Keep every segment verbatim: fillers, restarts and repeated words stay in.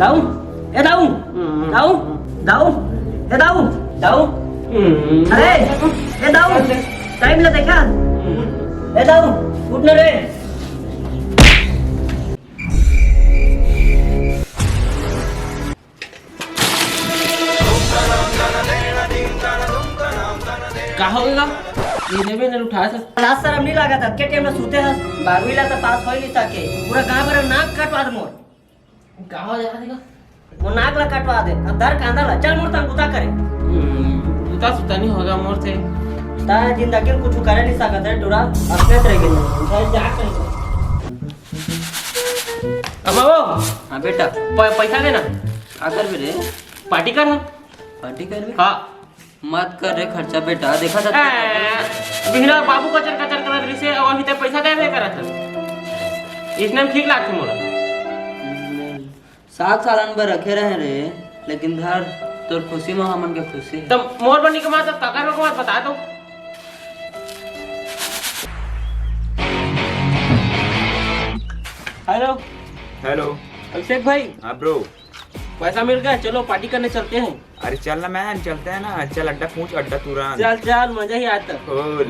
दाऊ, ए दाऊ, दाऊ, दाऊ, ए दाऊ, दाऊ, अरे, ए दाऊ, टाइम ला देखा, ए दाऊ, उठ ना रे। का हो गे? ये नहीं, मैंने उठाया था। लाज शरम नहीं लगा था, के टाइम में सूते हस? बारहवीं ला तो पास हो ही नहीं सके, पूरा गांव भर नाक कटवा दे मोर। का हो जाएगा? मोर नाक ला कटवा दे, अब धर कांदा ला, चल मोर संग बुता करे। हम्म, बुता सुता नहीं होगा मोर से। ता जिंदगी में कुछ करे नहीं सकत रे टूरा, अपने तरह के नहीं। अब बाबू, हाँ बेटा। प-, पैसा देना। का करबे रे? पार्टी कर हम। पार्टी करबे? हाँ। मत कर रे खर्चा बेटा, देखा था। ए, बिहना बाबू कचर कचर करत रहिसे, अउ अभी तक पैसा देबे करत हस। इसने में ठीक लागथे मोला। सात सालन बर रखे रहे रे, लेकिन धर, तोर खुशी में हमन के खुशी हे। तब मोर बर निकमा, तब काकर बर कमा, बता दो। हेलो। हेलो। अभिषेक भाई। हाँ ब्रो। पैसा मिल गया, चलो पार्टी करने चलते हैं। अरे चल ना man, चलते हैं ना, चल अड्डा पूछ, अड्डा तुरंत। चल चल, मजा ही आता। Full।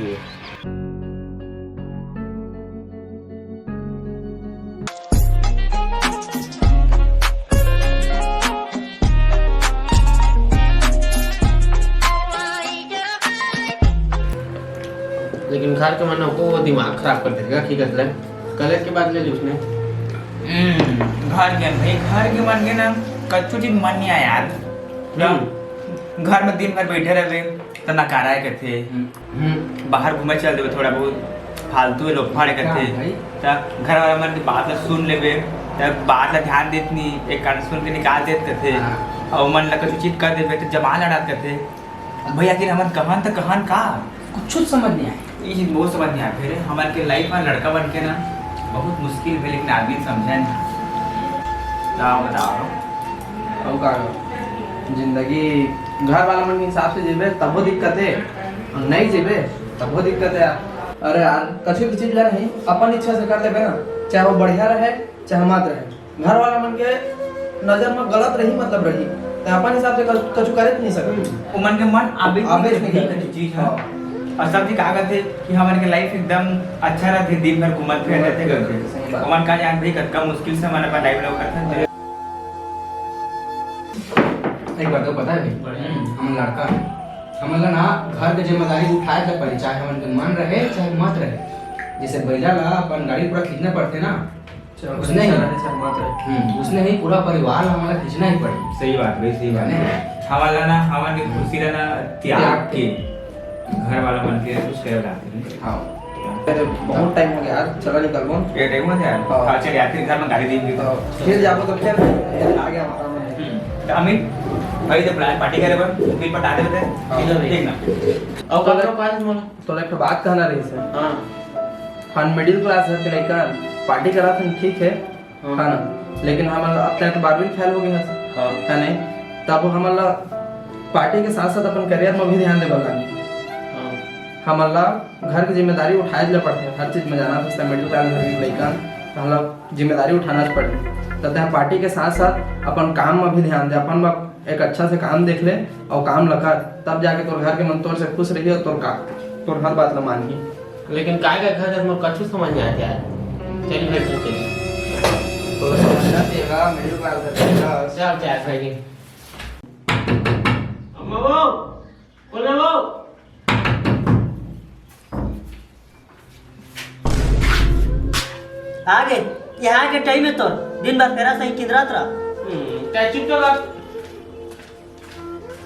लेकिन घर के मन को वो दिमाग खराब कर देगा, की कहते हैं, कॉलेज के बाद ले ली उसने। हम्म, घर के भाई, घर के मन के ना कच्चू चीज मन नहीं आया यार। हम्म। घर में दिन भर बैठे रहे, तो नकारा है कहते। हम्म। बाहर घूमे चल देबे, थोड़ा बहुत फालतू लोफड़ है कहते। हाँ भाई। त घर वाला मन के बात ला सुन लेबे, त बात ला ध्यान देत नहीं, एक कान सुन के निकाल देत कहते। हाँ। अउ मन ला कुछ चीज कर देबे, तो जमा लड़ात कहते। भाई, आखिर हमन कहन त कहन का? कुछ समझ नहीं आए। ये चीज बहुत समझ नहीं आए। फिर हमन के लाइफ में लड़का बन के ना बहुत मुश्किल है, लेकिन आदमी समझा नहीं। का बताओ? अउ का? जिंदगी घर वाला मन के हिसाब से जीबे तबो दिक्कत है, अउ नहीं जीबे तबो दिक्कत है यार। अरे यार, कछु भी चीज ला नहीं अपन इच्छा से कर लेबे ना, चाहे वो बढ़िया रहे चाहे मत रहे, घर वाला मन के नजर में गलत रही, मतलब रही, त अपन हिसाब से कछु, कछु करे नहीं सकत। ओमन के मन आबे आबे नहीं नहीं करत। करत चीज है। हाँ। अउ सब जी का कहते कि हमन के लाइफ एकदम अच्छा रहते, दिन भर घूमत फिरत रहते करते। सही बात। ओमन का जानते कतका मुश्किल से हमन अपन लाइफ ला करते। एक बात तो पता है भाई, बढ़िया। हमन लड़का है, हमन ला ना घर के जिम्मेदारी उठाए के पड़ी, चाहे हमन के मन रहे चाहे मत रहे। जैसे बैला ला अपन गाड़ी पूरा खींचना पड़ते ना, चलो, उसने ही। चलो, चलो, मत रहे। हम्म, उसने ही पूरा परिवार ला हमारा खींचना ही पड़ी। सही बात भाई, सही बात है। हमन ला ना, हमन के खुशी ला ना त्याग त्याग के। के घर वाला मन के कुछ करे लागथे। हाँ। अरे, बहुत टाइम हो गया यार, चला निकलबो। ये टाइम हो गया यार। हाँ। हाँ, चल यार, फिर घर में गाली देंगे। हाँ, फिर जाबो तो फिर आ गया हमारा मन। हम्म, तो अमित, भाई, जब प्लान पार्टी करे बर, फिर बता देते हैं। हाँ। ठीक है ना? और तो कब मैं, कब आज बोला? तो एक ठो बात कहना रहिस हे। हाँ। हम मिडिल क्लास घर के लइका पार्टी करत हन, ठीक है, हाँ। है ना? लेकिन हमन अपने तो बारहवीं फेल हो गए हस, हाँ। है नहीं? तब हमन ला पार्टी के साथ साथ अपन करियर में भी ध्यान देवल लागे। हाँ। हमन ला घर के जिम्मेदारी उठाए ले पड़थे, हर चीज में जाना पड़थे। मिडिल क्लास घर के लइका, हमन ला जिम्मेदारी उठाना पड़थे। तब तैं पार्टी के साथ साथ अपन काम में भी ध्यान दे, अपन ब-, एक अच्छा से काम देख ले और काम ला कर, तब जाके तोर घर के मन तोर से खुश रही और तोर का, तोर हर बात ला मानही। लेकिन काय का घर है, मोर कछु समझ नहीं आते यार। चल, बैठ, चल, चल। तो समझना तेरा, मिडिल क्लास का तेरा। चल, चल, बैठ। अम्मा वो, बोले वो। आगे, ये आगे टाइम है तोर, दिन भर फेरा सही किंदरात रहा। हम्म, क्या चुप तो रह।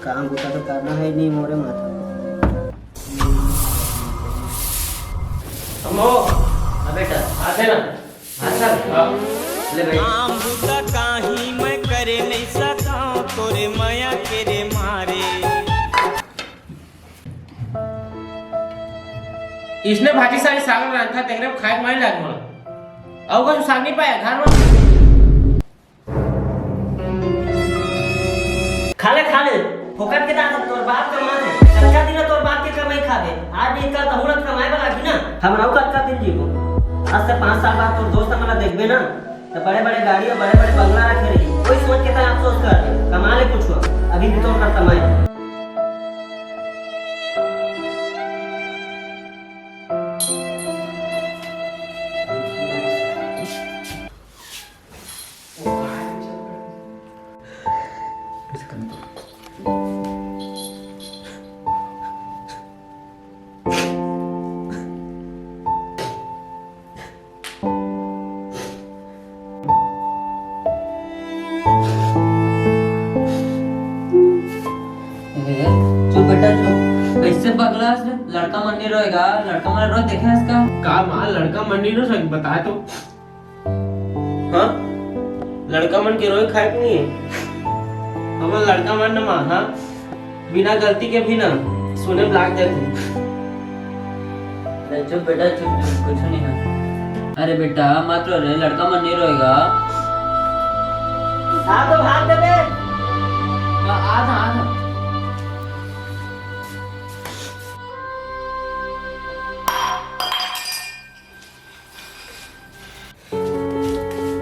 काम बुता तो करना है नहीं मोरे माथा। अम्मो, हाँ बेटा, आते ना। हाँ सर। हाँ। ले भाई। काम बुता काही मैं करे नहीं सका, तोरे मया के रे मारे। इसने भाजी सारी साग रांधा, तेरे खाए माई लाग मोला। अउ कुछ साग नहीं पाया घर में। खा ले, खा ले, फोकट के दांत तोर बाप कमात हे। कतका दिन तोर बाप के कमाई खाबे? आज नहीं कल तो हुलत कमाए वाला भी ना। हम रहू कतका दिन जीबो? आज से पाँच साल बाद तोर दोस्त मन ला देखबे ना, त बड़े-बड़े गाड़ी अउ बड़े-बड़े बंगला रखे रही, कोई सोच के तैं अफसोस कर, कमा ले कुछ, अभी भी तो करता मैं। ए, चुप बेटा, चुप। कइसे पगला हस रे? लड़का मन नइ रोय गा, लड़का मन रोय देखे हस का? का माँ, लड़का मन नइ रोय सके, बता तो। हाँ? लड़का मन के रोय खाय के नइ हे? हमन लड़का मन न माँ, हाँ? बिना गलती के भी ना सुने में लाग जाथे। अरे चुप बेटा, चुप, चुप, कुछ नहीं है। अरे बेटा, मत रो रे, लड़का मन नहीं रोएगा। आ तो भाग दे बे। आ, आ था, आ था।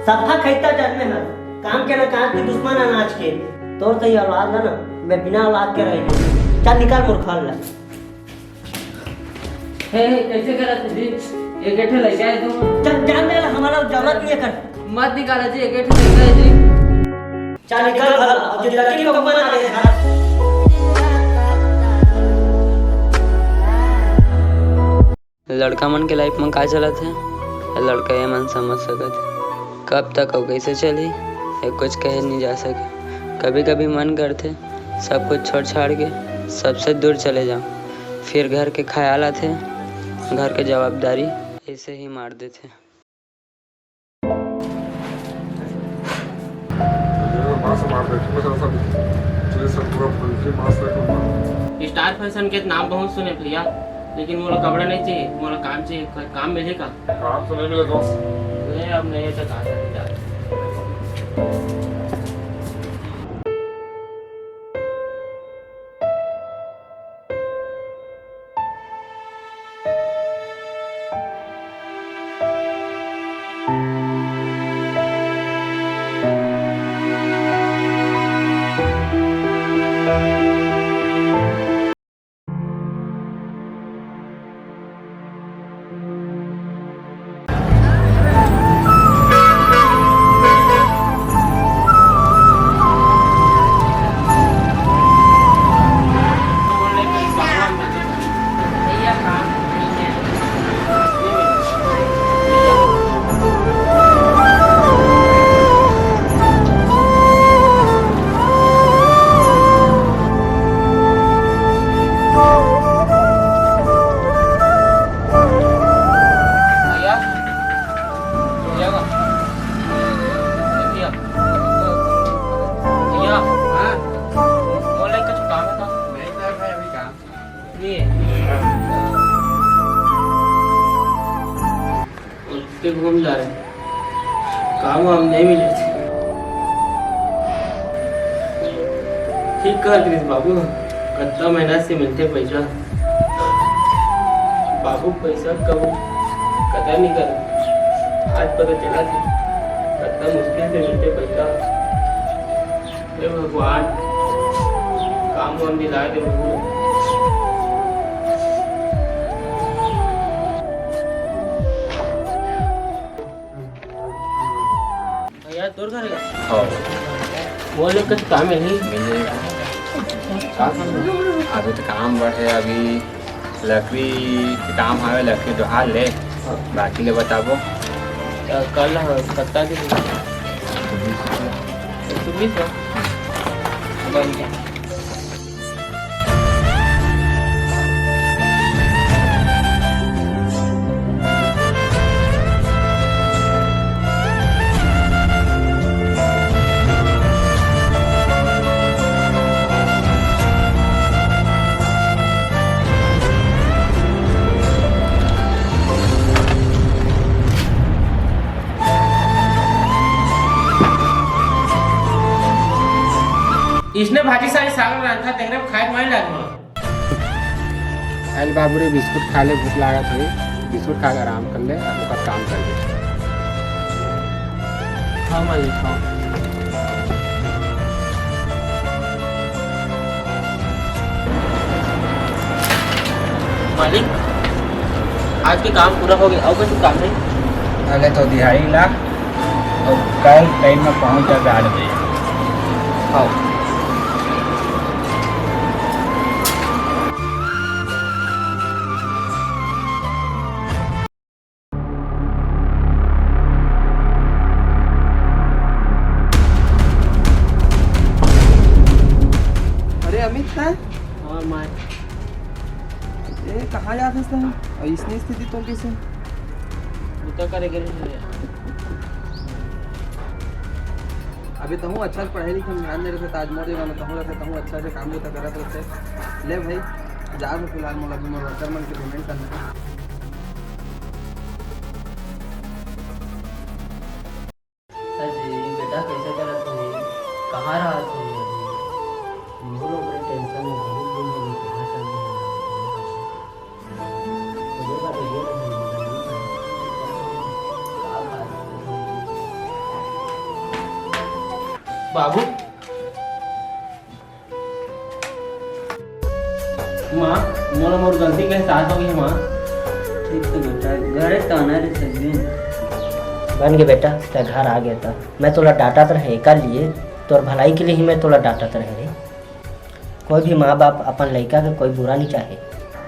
सफा खैता जन्मे हस, काम के ना काम के, दुश्मन अनाज के। तोर तई औलाद ला ना, मैं बिना औलाद के रह लेंव। चल निकाल मोर घर ला। हे, हे, कैसे करत हे जी? एक, एक ठे लइका हे तू। चल, जान दे ला, हमला जरूरत नहीं है कर। मत निकाला जी, एक, एक ठे लइका हे जी। चल निकल घर, अब जिंदगी में कौन आ गया घर? लड़का मन के लाइफ म का चलत हे, ए लड़का ए मन समझ सकत हे। कब तक अउ कइसे चलही, ए कुछ कहे नइ जा सके। कभी-कभी मन करथे, सब कुछ छोड़ छाड़ के सबसे दूर चले जांव। फिर घर के ख्याल आथे, घर के जवाबदारी अइसे ही मार देथे। ये मास्क मार दे, इसमें थोड़ा सा, ये सब पूरा फुल मास्क है, तो स्टार फैशन के नाम बहुत सुने भैया, लेकिन मोला कपड़ा नहीं चाहिए, मोला काम चाहिए। क-, काम मिलही का? काम तो नहीं मिले दोस्त। ले, अब नहीं है तो कहाँ से जा? भैया, भैया का? भैया। भैया। हाँ? बोले कुछ काम है का? नहीं कर रहे अभी काम। नहीं है। उसके घूम जा रहे। काम वाम नहीं मिले थे। ठीक कहा कृष्ण बाबू, कत्ता मेहनत से मिलते पैसा। बाबू पैसा कब कदर नहीं कर, आज पता चला था, कत्ता मुश्किल से मिलते पैसा। हे भगवान, काम वाम दिला दे बाबू। भैया, तोर घर का? हाँ। वो लोग कुछ काम है नहीं? मिले। का काम है? अभी तो काम बढ़े, अभी लकड़ी के काम हवे, लकड़ी डोहार ले, हाँ। बाकी ले बताबो। अ, कल ह-, कत्ता के दिन? एक सौ बीस बा। बन गया। इसने भाजी सारी साग रांधा, तेरे खाए माई लाग। अरे बाबू रे, बिस्कुट खा ले, भूख लागत होही। बिस्कुट खा के आराम कर ले, अब ओकर काम कर ले। हाँ मालिक, हाँ। मालिक, आज के काम पूरा हो गया, अउ कुछ काम नहीं? अरे तो दिहाड़ी ला, अउ कल टाइम में पहुंच जा गाड़ दे। हाँ। अरे अमित, तैं? हाँ, मैं। ए, कहाँ जात हस तैं? अउ इसने स्थिति तो कैसे? बूता करे गे रहेंव। अबे तहूँ अच्छा से पढ़ाई लिखाई में ध्यान दे रहे थे, त आज मोर जगह में तहूँ रहते, तहूँ अच्छा से काम बूता करत रहते। ले भाई, जा फिलहाल मोला अभी मोर worker मन के payment करना हे। अजी, बेटा कइसे करत हे? कहाँ रहत हे अभी? मोर ओकरे tension में बहुत दिन हो गए, कहाँ चल गए? मुझे का video नहीं मिला, नहीं मिला। का बात है? बाबू, माँ, मोला मोर गलती के एहसास हो गई हे, माँ। ठीक तो बेटा, घरे तो आना रे सज्जन। बन गे बेटा, तैं घर आ गया था। मैं तोला डांटत रहे एकर लिए, तोर भलाई के लिए ही मैं तोला डांटत रहे रे। कोई भी माँ बाप अपन लइका के कोई बुरा नहीं चाहे।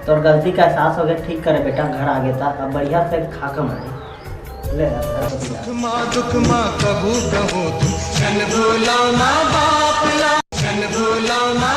तोर गलती का एहसास हो गया, ठीक करे बेटा, घर आ गया था, अब बढ़िया से खा के मारे। ले यार, घर को दिला। दुख मा, दुख मा, कभू कभू दुख, छन भूला ना बाप ला, छन भूला ना